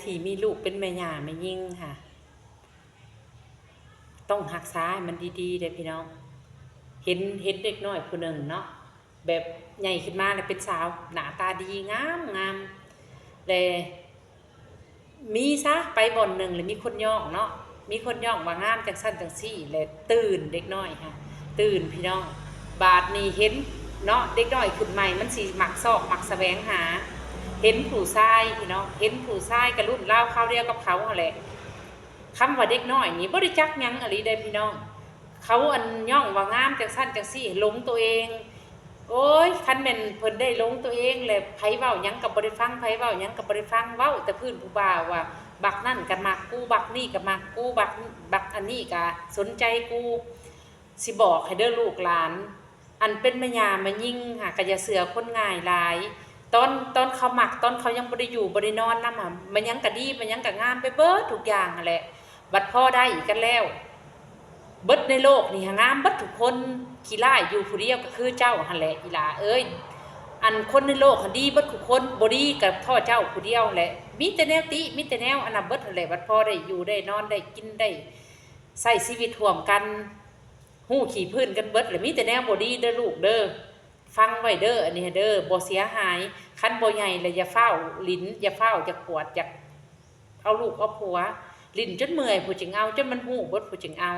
ທີ່ມີລູກເປັນແມ່ຍ່າແມ່ຍິງຫັ້ນ ຕ້ອງຮັກສາໃຫ້ມັນດີໆເດ້ພີ່ນ້ອງ. ເຫັນ ເຫັນເດັກນ້ອຍຜູ້ໜຶ່ງເນາະ ແບບໃຫຍ່ຂຶ້ນມາແລ້ວເປັນສາວ ໜ້າຕາດີ ງາມໆ ແລະ ມີຊະ ໄປບ່ອນໜຶ່ງ ແລ້ວມີຄົນຍ້ອງເນາະ ມີຄົນຍ້ອງວ່າງາມຈັ່ງຊັ້ນຈັ່ງຊີ້ ແລ້ວຕື່ນເດັກນ້ອຍຫັ້ນ ຕື່ນພີ່ນ້ອງ. ບາດນີ້ເຫັນເນາະ ເດັກນ້ອຍຂຶ້ນໃໝ່ ມັນຊິມັກຊອກມັກສະແຫວງຫາ ເຫັນຜູ້ຊາຍພີ່ນ້ອງ ເຫັນຜູ້ຊາຍກະລຸ້ນລາວຄາວດຽວກັບເຂົາຫັ້ນແຫຼະ. ຄຳວ່າເດັກນ້ອຍນີ້ບໍ່ໄດ້ຈັກຫຍັງອີ່ຫຼີເດ້ພີ່ນ້ອງ ເຂົາອັນຍ້ອງວ່າງາມຈັ່ງຊັ້ນຈັ່ງຊີ້ ຫຼົງໂຕເອງ. ໂອ້ຍ ຄັນແມ່ນເພິ່ນໄດ້ຫຼົງໂຕເອງແລ້ວ ໃຜເວົ້າຫຍັງກໍບໍ່ໄດ້ຟັງ ໃຜເວົ້າຫຍັງກໍບໍ່ໄດ້ຟັງ ເວົ້າແຕ່ພື້ນຜູ້ບ່າວວ່າ ບັກນັ້ນກໍມັກກູ ບັກນີ້ກໍມັກກູ ບັກ ບັກອັນນີ້ກໍສົນໃຈກູ. ຊິບອກໃຫ້ເດີລູກຫຼານ ອັນເປັນແມ່ຍ່າແມ່ຍິງຫາ ກໍຢ່າເຊື່ອຄົນງ່າຍຫຼາຍ. ຕອນ ຕອນເຂົາມັກ ຕອນເຂົາຍັງບໍ່ໄດ້ຢູ່ບໍ່ໄດ້ນອນນຳຫາ ມາຫຍັງກໍດີ ມາຫຍັງກໍງາມໄປເບິດທຸກຢ່າງຫັ້ນແຫຼະ. ບັດພໍໄດ້ກັນແລ້ວ ເບິດໃນໂລກນີ້ຫາງາມເບິດທຸກຄົນ ຂີ້ລ້າຍຢູ່ຜູ້ດຽວກໍຄືເຈົ້າຫັ້ນແຫຼະອີ່ຫຼ້າເອີຍ. ອັນຄົນໃນໂລກຫັ້ນດີເບິດທຸກຄົນ ບໍ່ດີກໍເພາະເຈົ້າຜູ້ດຽວແຫຼະ ມີແຕ່ແນວຕິ ມີແຕ່ແນວອັນນັ້ນເບິດຫັ້ນແຫຼະ. ບັດພໍໄດ້ຢູ່ໄດ້ນອນ ໄດ້ກິນໄດ້ໃຊ້ຊີວິດຮ່ວມກັນ ຮູ້ຂີ້ພື້ນກັນເບິດ ແລ້ວມີແຕ່ແນວບໍ່ດີເດີລູກເດີ. ຟັງໄວ້ເດີ ອັນນີ້ເດີ ບໍ່ເສຍຫາຍ. ຄັນບໍ່ໃຫຍ່ແລ້ວຢ່າຟ້າວຫຼິ້ນ ຢ່າຟ້າວຢາກກວດ ຢາກເອົາລູກເອົາຜົວ ຫຼິ້ນຈົນເມື່ອຍຜູ້ຈຶ່ງເອົາ ຈົນມັນຮູ້ເບິດຜູ້ຈຶ່ງເອົາ.